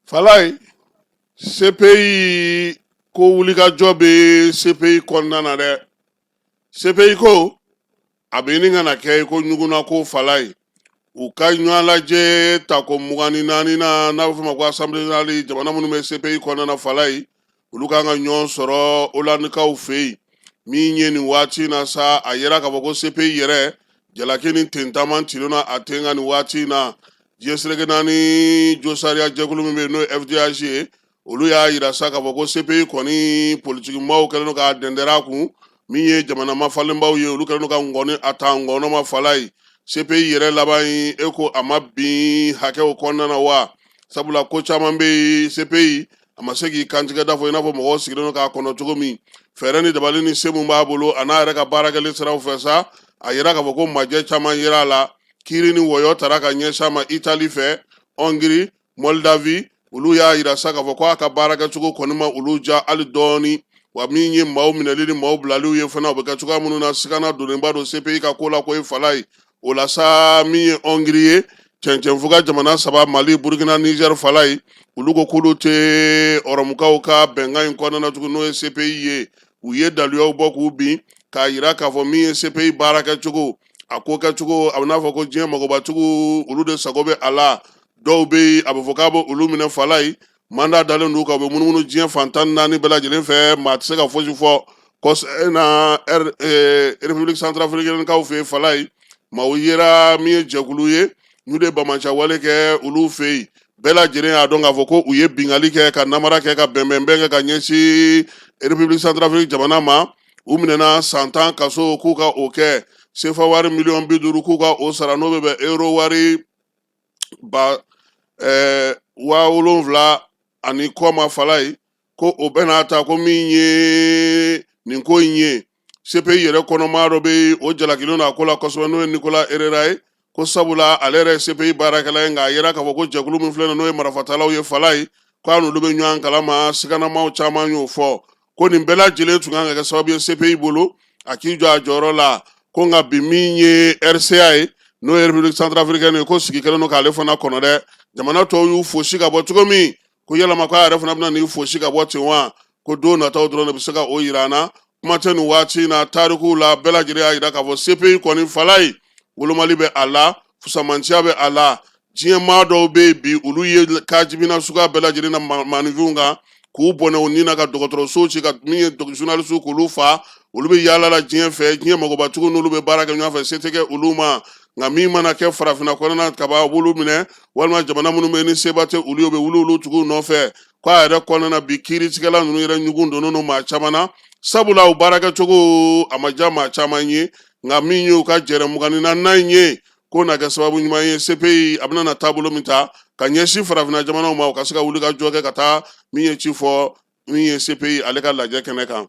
Falaye, CPI ko wulikajɔ bɛ CPI kɔnɔna na dɛ. CPI ko a bɛ ɲini ka na kɛ i ko ɲugunna ko. Falaye, u ka ɲɔgɔn lajɛ tako 24 na, n'a bɛ f'o ma ko assemblée générale, jamana minnu bɛ CPI kɔnɔna na, Falaye, olu kan ka ɲɔgɔn sɔrɔ Holandekaw fɛ yen. Min ye nin waati in na sa, a yera k'a fɔ ko CPI yɛrɛ jalaki ni tentaman cilen na a ten kan nin waati in na. Diɲɛ seleke naani josariya jɛkulu min bɛ yen, n'o ye FDH ye, olu y'a yira sa k'a fɔ ko CPI kɔni politikimaw kɛlen don k'a dɛndɛrɛ a kun. Min ye jamana mafalenbaw ye, olu kɛlen don ka ngɔni a ta ngɔnɔ ma. Falaye, CPI yɛrɛ laban ye e ko a ma bin hakɛw kɔnɔna na wa? Sabula ko caman bɛ yen, CPI a ma se k'i kantigɛ da fɔ i n'a fɔ mɔgɔw sigilen don k'a kɔnɔ cogo min. Fɛɛrɛ ni dabali ni se mun b'a bolo, a n'a yɛrɛ ka baarakɛli siraw fɛ sa, a yira k'a fɔ ko majɛ caman yera a la. Kiiri ni wɔyɔ tara ka ɲɛsin a ma Itali fɛ, Hongrie, Moldavie, olu y'a yira sa k'a fɔ ko a ka baarakɛcogo kɔni ma olu ja hali dɔɔni. Wa min ye maaw minɛli ni maaw bilaliw ye fana, o bɛ kɛ cogoya minnu na, sigana donnenba don CPI ka ko la ko ye. Falaye, o la sa, min ye Hongrie ye, cɛncɛnfuga jamana saba, Mali, Burukina, Niger, Falaye, olu ko k'olu tɛ ɔrɔmukaw ka bɛnkan in kɔnɔna na tugun, n'o ye CPI ye. U ye daluyaw bɔ k'u bin k'a yira k'a fɔ min ye CPI baarakɛcogo, a ko kɛcogo, a bɛ n'a fɔ ko diɲɛ magobatigiw olu de sago bɛ a la. Dɔw bɛ yen, a bɛ fɔ k'a bɛ olu minɛ. Falaye, mandat dalen don u kan, u bɛ munumunu diɲɛ fan 14 bɛɛ lajɛlen fɛ, maa tɛ se ka fosi fɔ. Kɔsa na, République centrafricaine kaw fɛ yen, Falaye, maaw yera min ye jɛkulu ye, n'u de banbaanci wale kɛ olu fɛ yen. Bɛɛ lajɛlen y'a dɔn k'a fɔ ko u ye binkanni kɛ, ka namara kɛ, ka bɛnbɛnbɛn kɛ ka ɲɛsin République centrafrique jamana ma. U minɛna san 10 kaso, k'u ka o kɛ sefa wari miliyɔn 50 k'u ka o sara, n'o bɛ bɛn euro wari ba 7000 ani kɔ ma. Falaye, ko o bɛɛ n'a ta, ko min ye nin ko in ye, CPI yɛrɛ kɔnɔmaa dɔ bɛ yen, o jalakilen don a ko la kosɛbɛ, n'o ye Nicolas Herrera ye, ko sabula ale yɛrɛ ye CPI baarakɛla ye, nka a yera k'a fɔ ko jɛkulu min filɛ nin, n'o ye marifatalaw ye, Falaye, ko a n'olu bɛ ɲɔgɔn kalama. Siganamaw caman y'o fɔ ko nin bɛɛ lajɛlen tun kan ka kɛ sababu ye CPI bolo a k'i jɔ a jɔyɔrɔ la. Ko nka bi, min ye RCA ye, n'o ye République centrafricaine ye, ko sigi kɛlen don k'ale fana kɔnɔ dɛ. Jamana tɔw y'u fosi ka bɔ cogo min, ko yalama ko a yɛrɛ fana bɛna n'i fosi ka bɔ ten wa? Ko don nataw dɔrɔn de bɛ se ka o yira an na. Kuma tɛ nin waati in na, tarikuw la, bɛɛ lajɛlen y'a yira k'a fɔ CPI kɔni, Falaye, wolomali bɛ a la, fusamanciya bɛ a la. Diɲɛ maa dɔw bɛ yen bi, olu ye kajibina suguya bɛɛ lajɛlen na maaninfinw kan, k'u bɔnɛ u ni na, ka dɔgɔtɔrɔsow ci, ka min ye journaliste k'olu fa. Olu bɛ yaala la diɲɛ fɛ, diɲɛ magobatigiw n'olu bɛ baara kɛ ɲɔgɔn fɛ, se tɛ kɛ olu ma. Nka min mana kɛ farafinna kɔnɔna kaba, u b'olu minɛ, walima jamana minnu bɛ ni seba tɛ olu ye, u bɛ wuli olu tigiw nɔfɛ. Ko a yɛrɛ kɔnɔna na bi, kiiritigɛla ninnu yɛrɛ ɲugun donnen don maa caman na, sabula u baarakɛcogo a ma diya maa caman ye. Nka min ye u ka jɛrɛ 24nan in ye, ko na kɛ sababu ɲuman ye CPI a bɛna na taabolo min ta ka ɲɛsin farafinna jamanaw ma, u ka se ka wuli ka jɔ kɛ ka taa min ye ci fɔ min ye CPI ale ka lajɛ kɛnɛ kan.